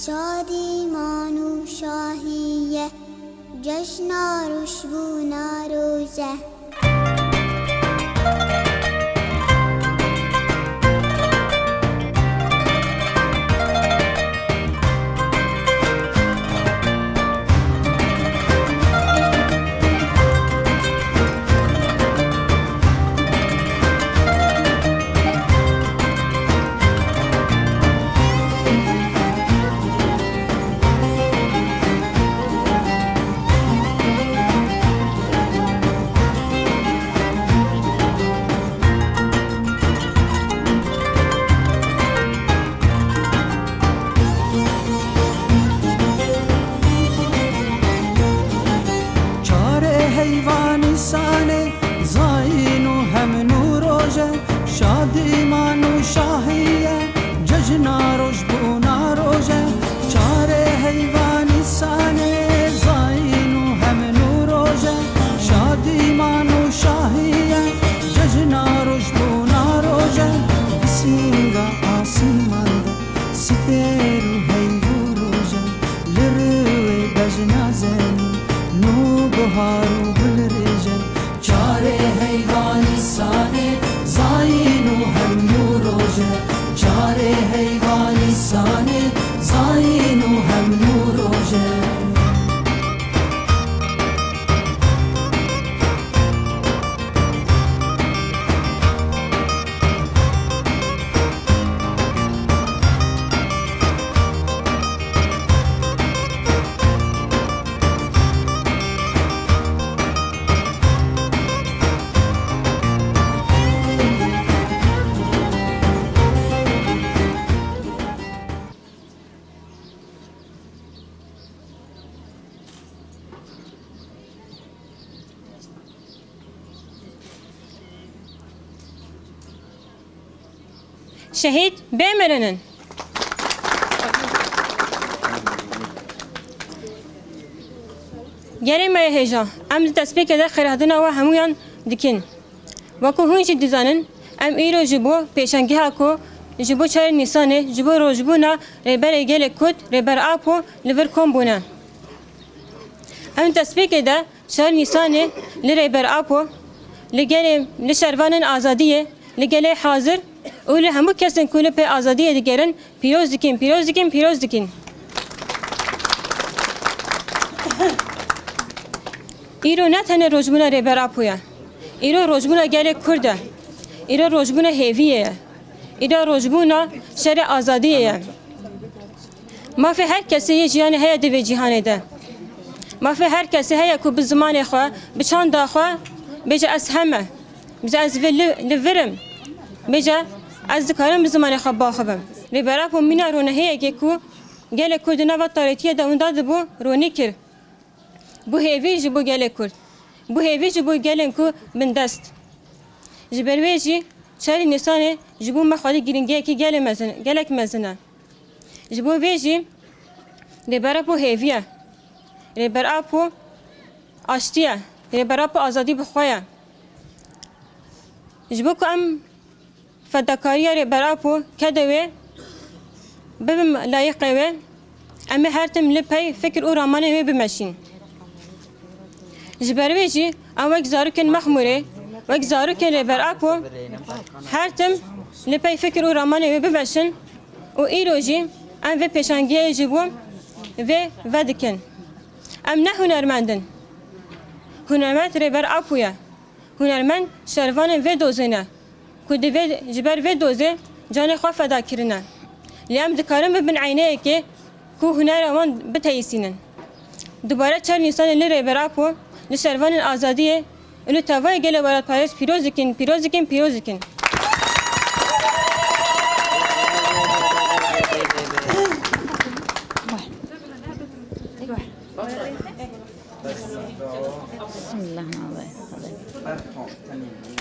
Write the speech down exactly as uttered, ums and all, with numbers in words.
Şadîman û şahî ye, cejna rojbûna roj e. Çarê heyva Nîsanê, zayîn û hem nû roj e, şadîman û şahî ye, cejna rojbûna roj e. Çarê heyva Nîsanê, zayîn û hem nû roj e, şadîman û şahî ye, cejna rojbûna roj e. Bi sînga asîman de, sipêr û heyv û roj e, li rûyê bejna zemîn, nû buhar û gul rêj e. Çarê heyva Nîsanê, zayîn û hem nû roj e. Çarê heyva Nîsanê, zayîn û hem nû roj e. Şehîd bê mirinin. Gelê me yê hêja, em li destpêkê de xêrhatina we hemûyan dikin. Wekû hûn jî dizanin, em îro ji bo pêşangeha ku ji bo çarê Nîsanê, ji bo rojbûna Rêberê Gelê Kurd, Rêber Apo li vir kom bûne. Em destpêkê de çar Nîsanê li Rêber Apo, li gelê, li şervanên azadiyê, li gelê hazir û li hemû kesên ku li pê azadiyê digerin pîroz dikin, pîroz dikin, pîroz dikin. Îro ne tenê rojbûna Rêber Apo ye. Îro rojbûna gelê Kurd e. Îro rojbûna hêviyê ye. Îro rojbûna şerê azadiyê ye. Mafê her kesê yê jiyanê heye di vê cîhanê de. Mafê her kesê heye ku bi zimanê xwe, bi çanda xwe bêje ez heme. Bêje ez vê li, li vir im. Bêje ez dikarim bi zimanê xwe biaxivim. Rêber Apo mîna ronahiyekê ku gelê Kurd di nava tarîtiyê de winda dibû, ronî kir. Bû hêvî ji bo gelê Kurd. Bû hêvî ji bo gelên ku bindest. Ji ber wê jî çarê Nîsanê ji bo me xwedî girîngiyekî gelê mezin, gelek mezin e. Ji bo vê jî Rêber Apo hêvî ye. Rêber Apo aştî ye. Rêber Apo azadî bi xwe ye. Ji bo ku em fedakariya Rêber Apo kede wê, bibim layîqê wê, em ê her tim li pey fikir û ramanê wê bimeşîn. Ji ber wê jî em wek zarokên Mexmûrê, wek zarokên Rêber Apo her tim li pey fikir û ramanê wê bimeşin û îro jî em vê pêşangiyê ji bo vê vedikin. Em ne hunermend in. Hunermend Rêber Apo ye. Hunermend şervanên vê dozê ne, ku di vê, ji ber vê dozê canê xwe feda kirine. Lê em dikarin bibin eyneyekê ku hunera wan biteyîsînin. Dubare çar Nîsanê li Rêber Apo, li şervanên azadiyê û li tevayê gelê welatparêz pîroz dikin, pîroz dikin, pîroz dikin. بسم الله الرحمن الرحيم.